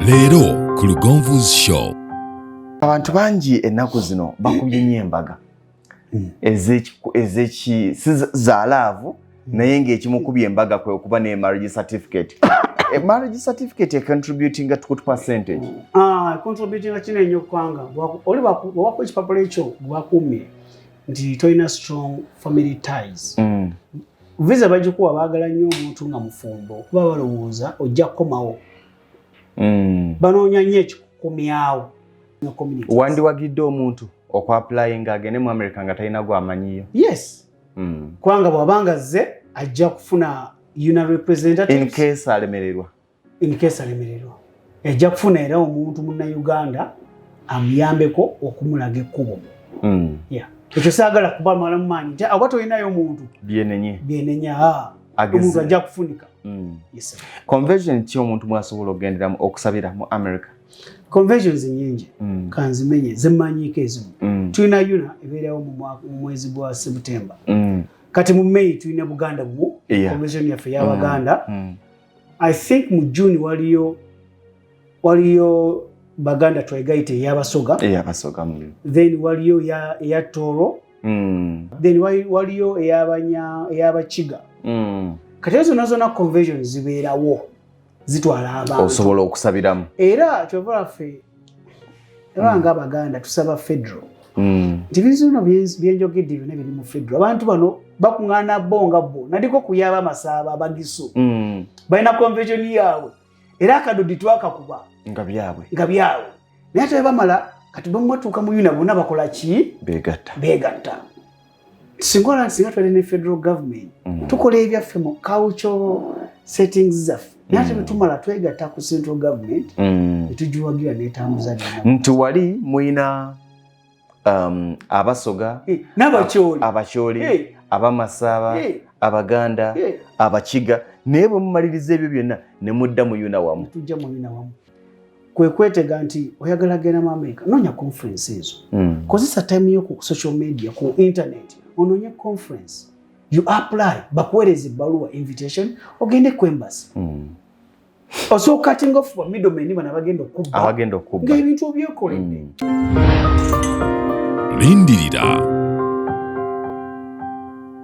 Leero ku Lugonvu's Show. Abantu bangi ennaku zino bakubye nnyo embaga ezeki si za love, naye ng'ekimukubye embaga kwe okuba ne marriage certificate. A marriage certificate econtributing at what percentage? Ah, contributing kinene nnyo, kubanga oli bw'akuwa ekipapula ekyo, bwakuumye nti tolina strong family ties. Visa bagikuwa, baagala nnyo omuntu nga mufumbo, kuba balowooza ojja kukomawo. Banoonya nnyo ekikukomyawo. Wandiwagidde omuntu okwapplyinga agende mu America nga talina gwamanyiyo? Yes. Kubanga bw'abanga azze, ajja kufuna UNAA in representatives. Case alemererwa? In case alemererwa, ajja kufuna era omuntu Munnayuganda amuyambeko okumulaga ekkubo. Yeah. Ekyo saagala kubamalamu maanyi nti oba tolinayo omuntu byenenye. Byenenya. Ah, omuntu ajja kufunika. Yes, sir. Convention ki omuntu mwasobola okugenderamu okusabira mu America? Conventions nyingi. Kanzimenye zemmanyiiko ezimu. Tulina UNAA, ebeerawo mu mwezi gwa September. Kati mu May tulina Buganda Bumu, convention yaffe ey'Abaganda. I think mu June waliyo Baganda Twegaite ey'Abasoga. Eyabasoga. Then waliyo eya Toro. Then waliyo ey'Abakiga. Kati ezo zonna zonna convention zibeerawo, zitwala abantu. Osobola okusabiramu. Era kyova lwaffe era nga Abaganda tusaba federal nti bintu bino byenjogedde byonna biri mu federal. Abantu bano bakuŋŋaana bo nga bo nandiko kuyaba Amasaaba, Abagisu balina convention yaabwe, era akadodi twakakuba. Nga byabwe. Nga byabwe, naye ate bamala kati bamwatuuka mu UNAA, bonna bakola ki? Begatta. Begatta. Singa olaba, singa twali ne federal government, tukola ebyaffe mu cultural settings zaffe, naye ate bwetumala twegatta ku central government, netugiwagira netambuza byonna. Nti wali muyina Abasoga, n'Abakyoli. Abakyoli, Abamasaaba, Abaganda, Abakiga, naye bwe mumaliriza ebyo byonna ne mudda mu UNAA wamu. Tujja mu UNAA wamu. Kwe kwetega nti oyagala genda mu America, noonya conference ezo. Kozesa time yo ku social media, ku internet, onoonye conference, you apply, bakuweereza ebbaluwa, invitation, ogende ku embassy. Osobola cutting off ba middlemen bano abagenda okubba abagenda okubba ng'ebintu obyekoledde. Lindirira.